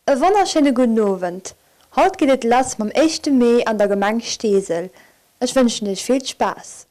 E wonnerschéine gudden Owend. Haut geet et lass mam éischte Mee an der Gemeng Steesel. Ech wënschen iech vill Spaass.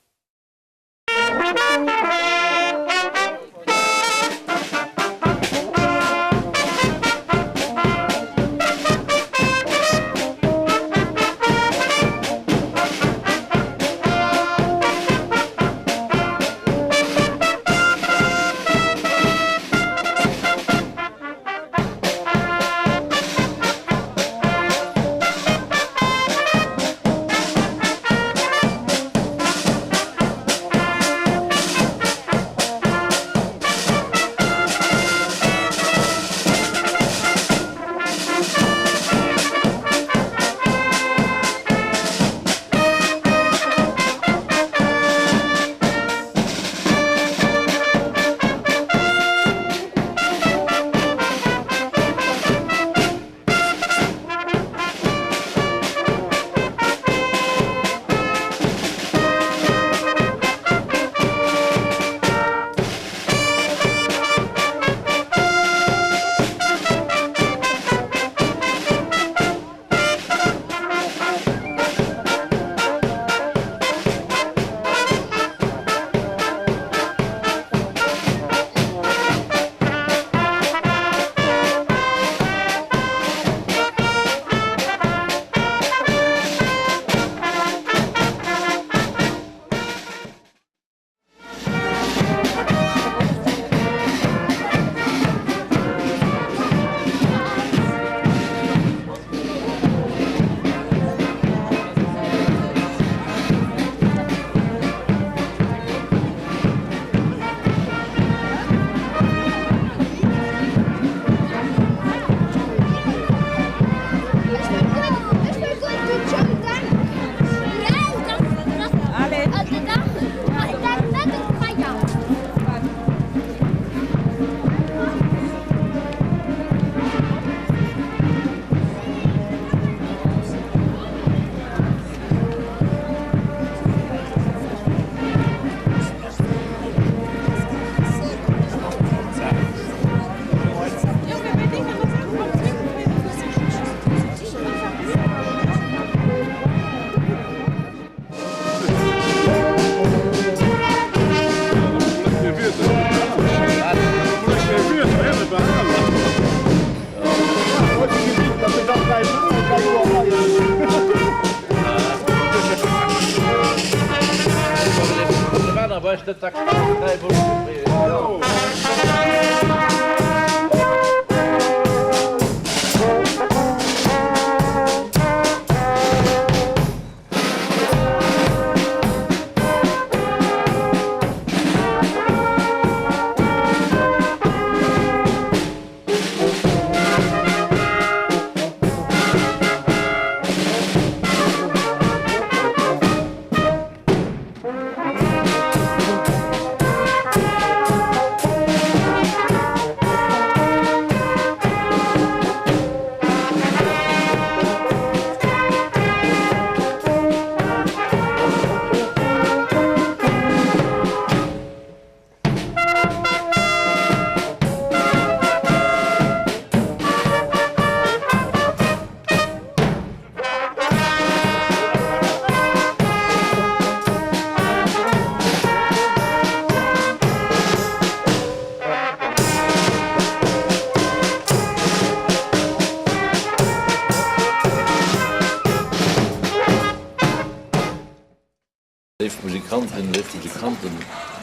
Léif Musikantinnen, léif Musikanten,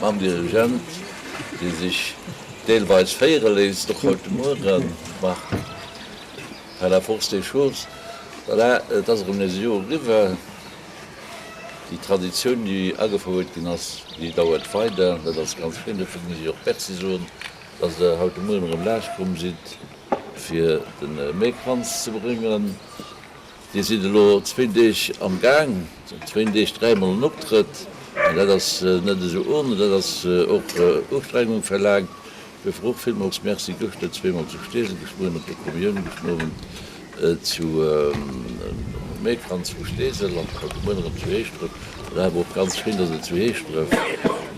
mam Dirigent, dee sech deelweis féiere léisst, och haut de Mueren, Marc, par la force des choses. Voilà, et ass erëm nees e Joer eriwwer. Déi Traditioun, déi agefouert ginn ass, déi dauert weider. Dat ass ganz schéin. Dofir muss ech och Merci soen, dass Der haut de Mueren erëm laanscht komm sidd, fir de Meekranz ze bréngen. Dir sidd elo zwéin Deeg am Gaang, zwéin Deeg dräimol en Optrëtt. An dat ass net esou ohne, dat ass och Ustrengung verlaangt. Duerfir och villmools Merci. Gëschter zweemol zu Steesel, gëscht Moien op der Kommissioun, gëschten Owend zu Meekranz vu Steesel an haut de Moien erëm zu Heeschdref. An awer och ganz schéin, dass et zu Heeschdref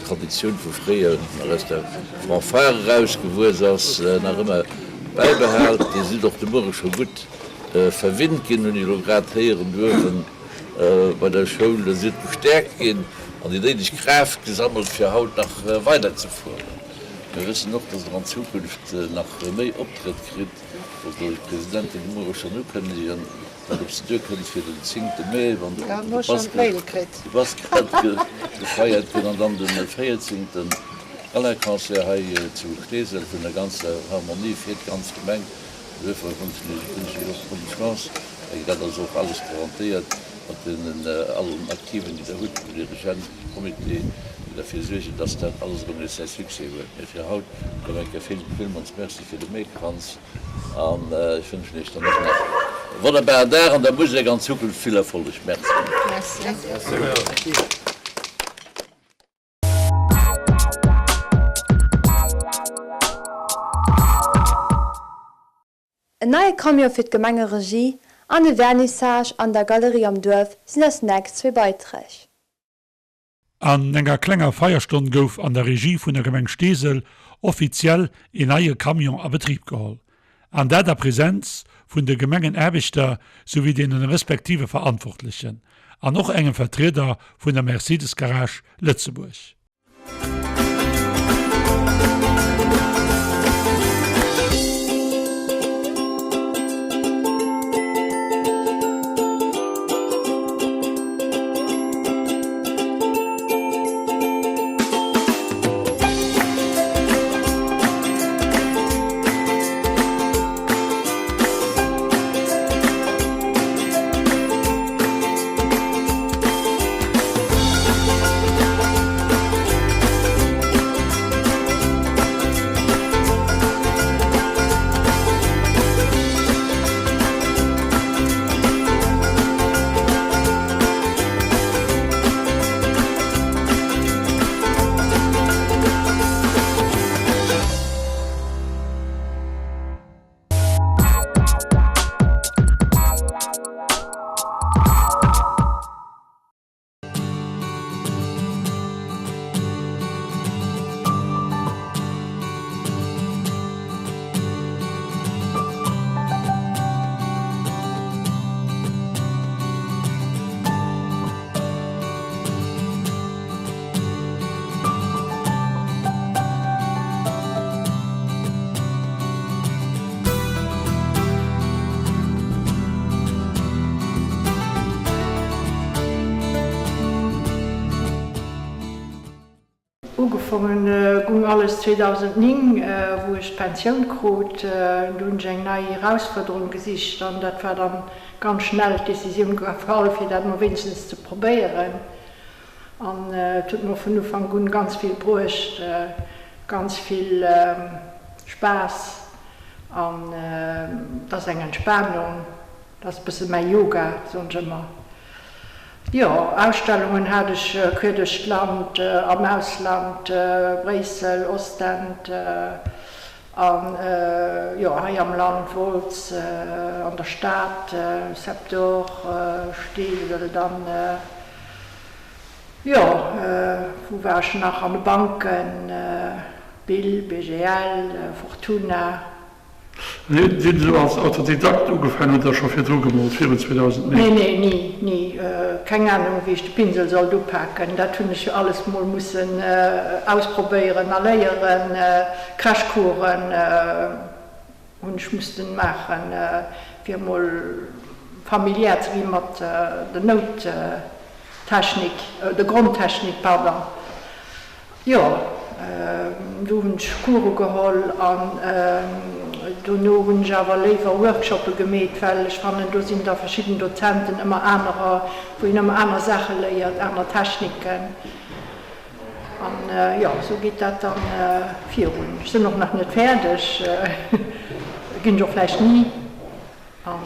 d'Traditioun vu fréier nach aus der Fanfare erausgewuess ass, nach ëmmer bäibehält. Dir sidd och de Muere scho gutt verwinnt ginn, hunn ech elo grad héieren duerfen bei der Schoul. Der sidd gestäerkt ginn an déi néideg Kraaft gesammelt, fir haut nach weiderzefueren. Mir wëssen och, dass Der an Zukunft nach méi Optrëtt kritt. Wollt Der d'Presidentin de Muere schonn ukënnegen, wat op se duerkënnt fir den zéngte Mee, wann de Basket gefeiert gëtt, an dann de véierzéngten Galaconcert hei zu Steesel vun der ganzer Harmonie fir d'ganz Gemeng. Duerfir wënschen ech Iech och bonne Chance. Dat ass och alles garantéiert mat deenen allen Aktiven, déi Der hutt, dem Dirigent, dem Comité, déi derfir suergen, dass dat alles erëm nees säi Succès huet. Mee fir haut erëm eng Kéier villmools Merci fir de Meekranz an ech wënschen Iech dann och nach e wonnerbaren Dag an der Musek an Zukunft vill Erfolleg. Merci. En neie Camion fir d'Gemengeregie an e Vernissage an der Galerie am Duerf sinn eis nächst zwee Beiträg. An enger klenger Feierstonn gouf an der Regie vun der Gemeng Steesel offiziell een neie Camion a Betrib geholl. An dat a Präsenz vun de Gemengenaarbechter souwéi deene respektive Verantwortlechen an och engem Vertrieder vun der Mercedes Garage Lëtzebuerg. Ugefongen gung alles 2009, wou ech d'Pensioun krut. Do hunn ech eng nei Erausfuerderung gesicht an dat war dann ganz schnell d'Decisioun gefall, fir dat mol wéinstens ze probéieren. An et huet mer vun Ufank un ganz vill bruecht, ganz vill Spaass an et ass eng Entspanung, et ass e bësse mäi Yoga, soen ech ëmmer. Jo, Ausstellungen hat ech queer duerch d'Land, am Ausland, Bréissel, Ostend an jo hei am Land, Wolz, an der Stad, Septor, Steesel, dann jo wou war ech nach, an de Banken, Bill, BGL, Fortuna. An Dir hutt elo als Autodidakt ugefaangen oder scho virdru gemoolt, virun 2009? Nee, nee, ni, ni. Keng Anung wéi ech de Pinsel sollt upaken. Dat hunn ech jo alles mol mussen ausprobéieren a léieren. Crashcoursen hunn ech mussten maachen, fir emol familiär ze gi mat der Nouttechnik, der Grondtechnik, pardon. Jo, do hunn ech Course geholl an dono hunn ech awer léiwer Workshoppe gemeet, well ech fannen, do sinn da verschidden Dozenten, ëmmer anerer, wou een ëmmer aner Saache léiert, aner Techniken. An jo, esou geet dat dann virun. Ech sinn och nach net fäerdeg, ginn ech och vläicht ni. An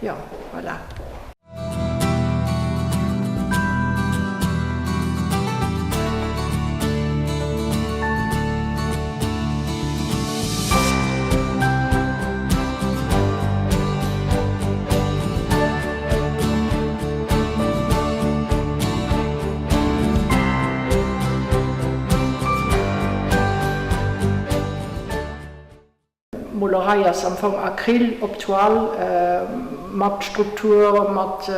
jo, voilà. Molerei ass am Fong Acryl op Toile, mat Struktur, mat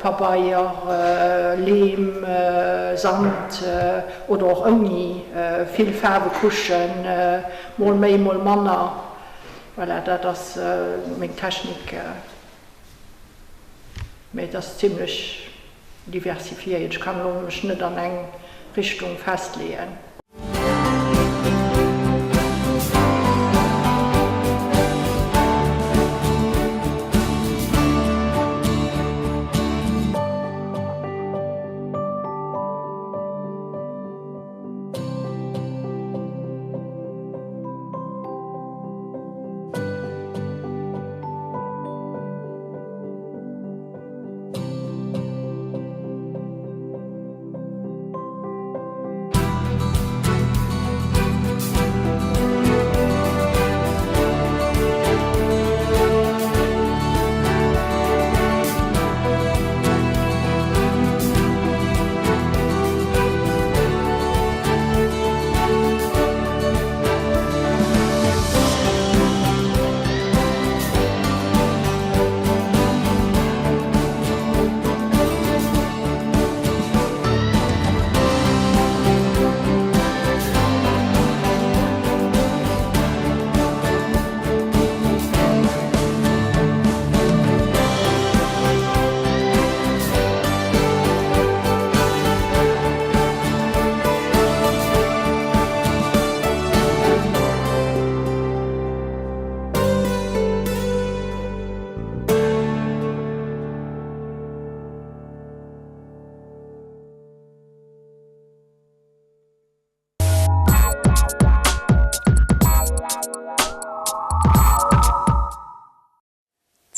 Pabeier, Leem, Sand oder och ouni, vill Faarwecouchen, mol méi, mol manner. Voilà, dat ass meng Technik. Mee et ass zimlech diversifiéiert. Ech kann elo mech net an eng Richtung festleeën.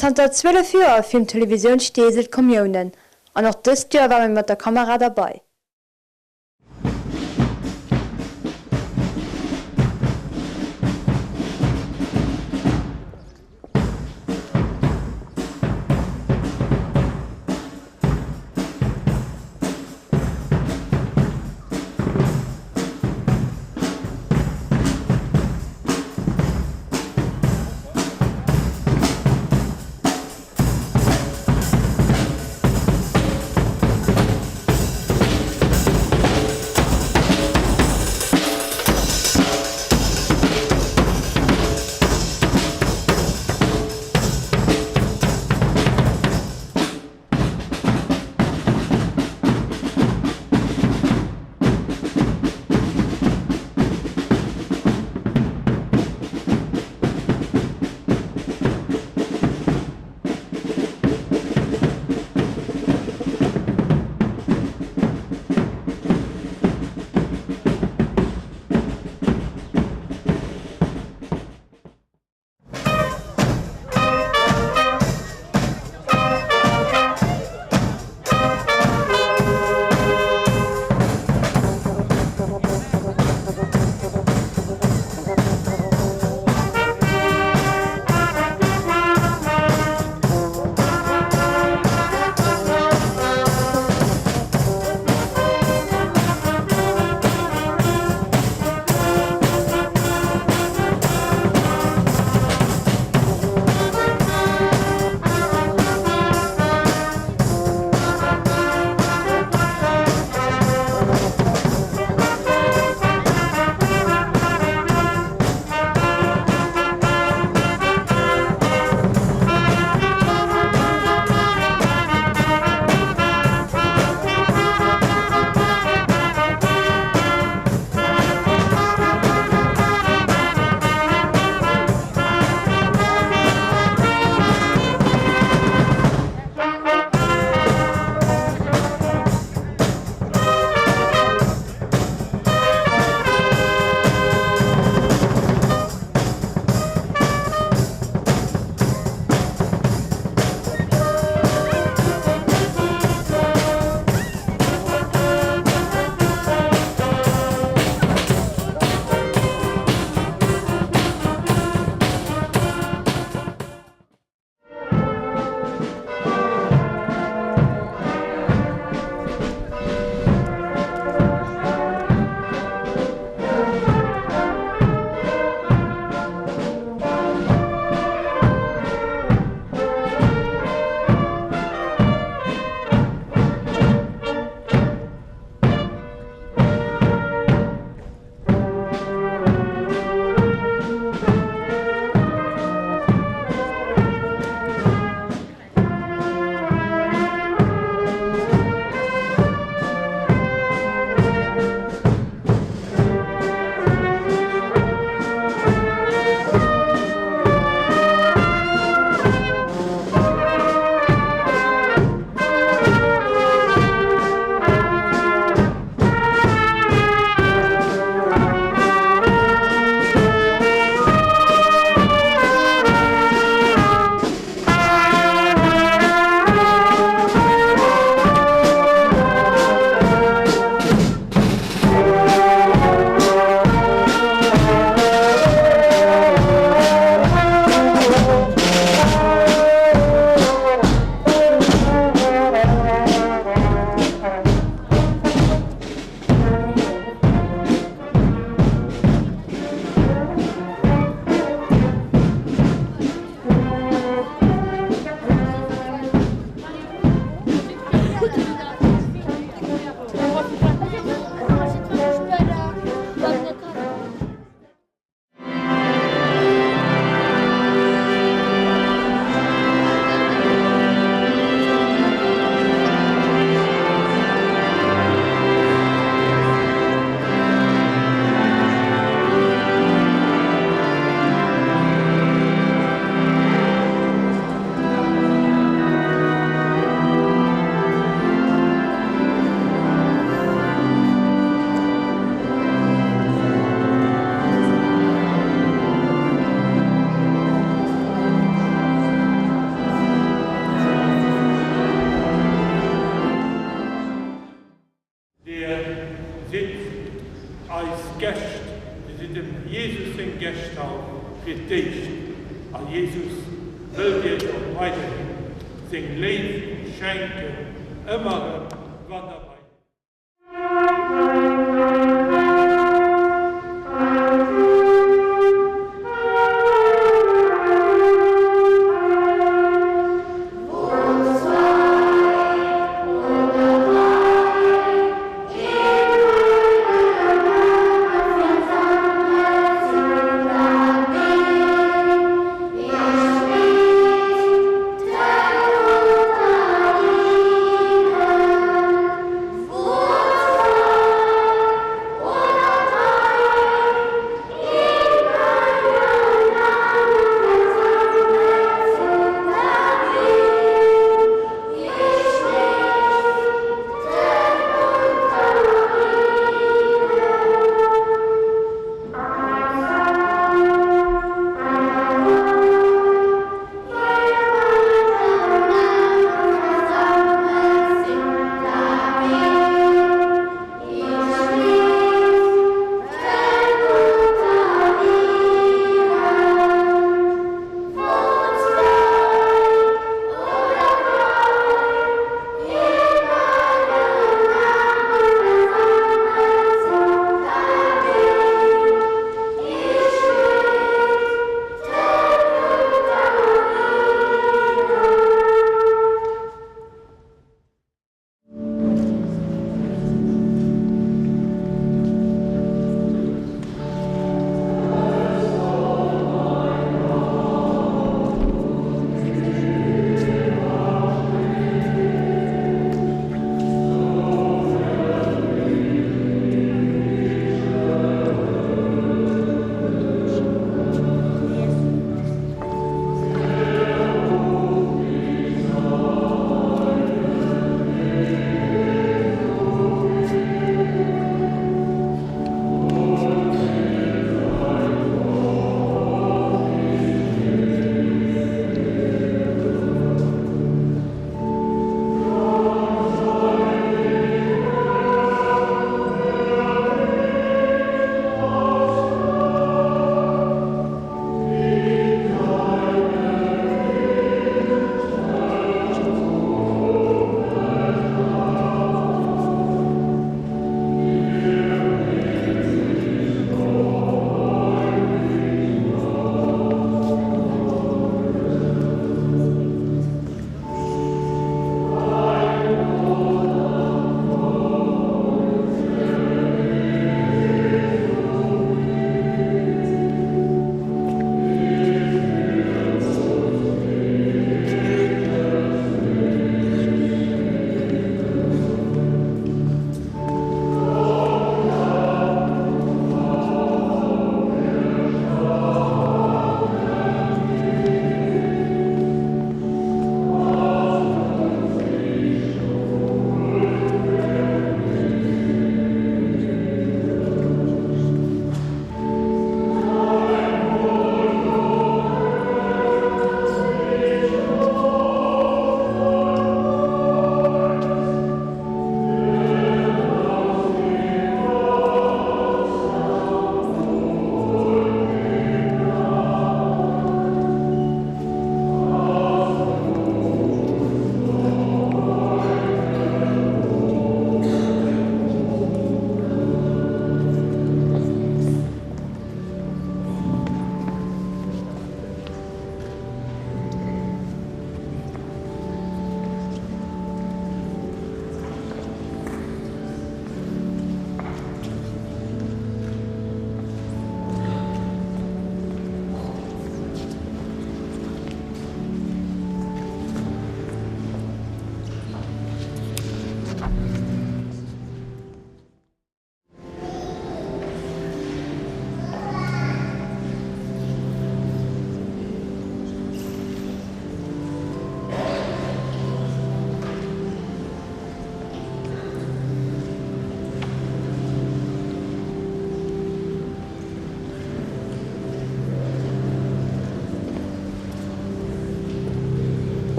Zanter 12 Joer filmt Televisioun Steesel d'Kommiounen an och dëst Joer ware mir mat der Kamera derbei. Sidd eis Gäscht, Dir sidd dem Jesus seng Gäscht haut fir d'éischt. A Jesus wëllt iech och weiderhin seng Léift schenken, ëmmer erëm, wann der bei.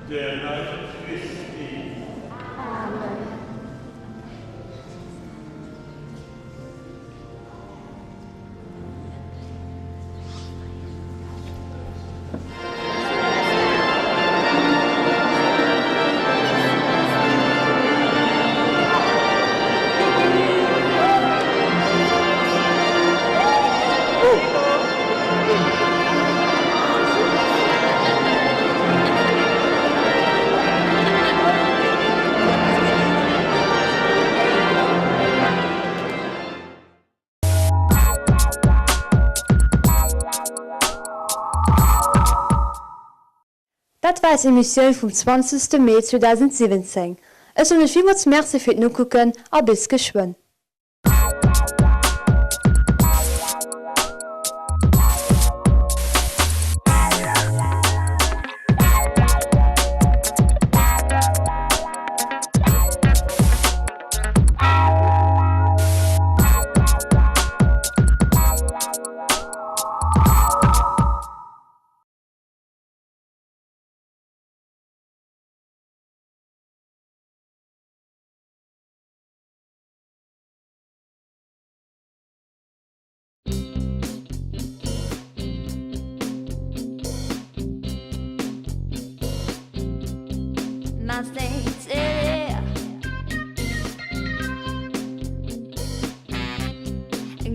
Der Leib Christi. Amen. Dat war eis Emissioun vum 20 Mee 2017. Ech soen iech villmools Merci fir d'Nokucken a bis geschwënn.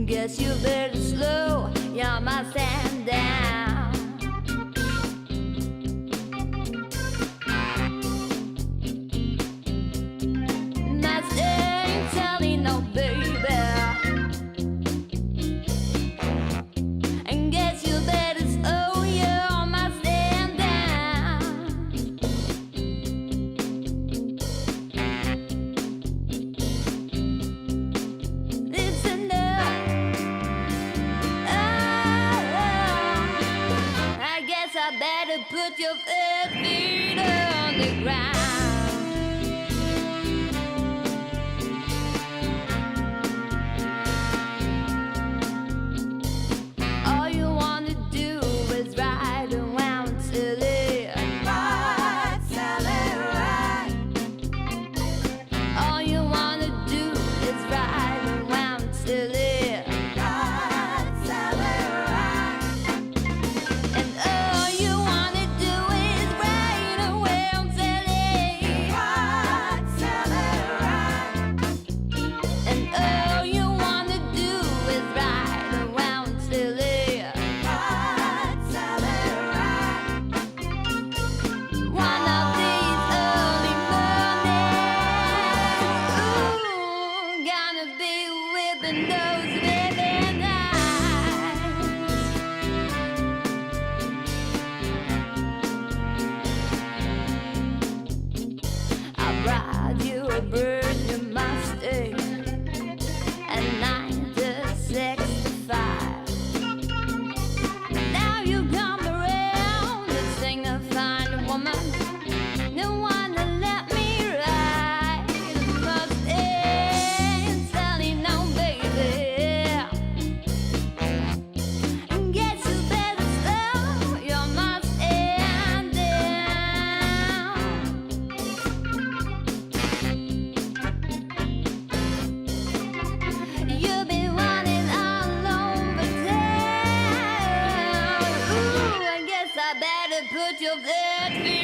Guess you better slow your stand down. Mustang Sally, no baby. And guess you better slow your stand down. Listen up. Oh, I guess I better put your feet on the ground. All you wanna do is ride around silly. Ride, Sally, ride. All you wanna do is ride around silly. Ride, Sally, ride. And all you wanna do is ride around silly. Ride, Sally, ride. And all you wanna do is ride around silly. Ride, Sally, ride. One of these early mornings, ooh, gonna be whipping those ribbon eyes. I brought you a brand new Mustang at 1965. Now you come around and sing a fine woman. No one to let me ride. Mustang Sally, now baby. Guess you better slow your Mustang down. You've been running all over town. Ooh, I guess I better put your feet.